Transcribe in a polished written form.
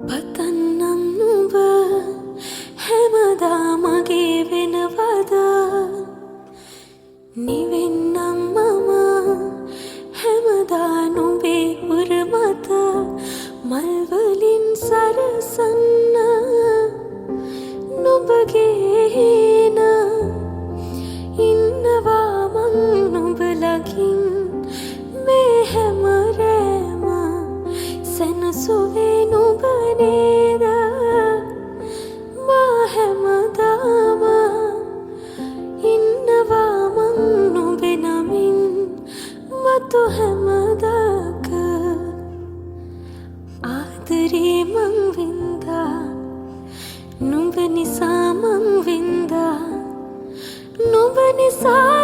පතන්නම් නුඹ හැමදා මගේ වෙනවද? නිවෙන්නම් මම හැමදා නුඹේ උර මත, මල් වලින් සරසන්න නුඹගේ හේන. ඉන්නවා මං නුඹ ළඟින් මේ හැම රෑම, සැනසුවේ නුඹ නේද මා හැමදාම? ඉන්නවා මං නුඹේ නමින් මතු හැමදාක. ආදරේ මං වින්දා, නුඹ නිසා මං වින්දා, නුඹ නිසා.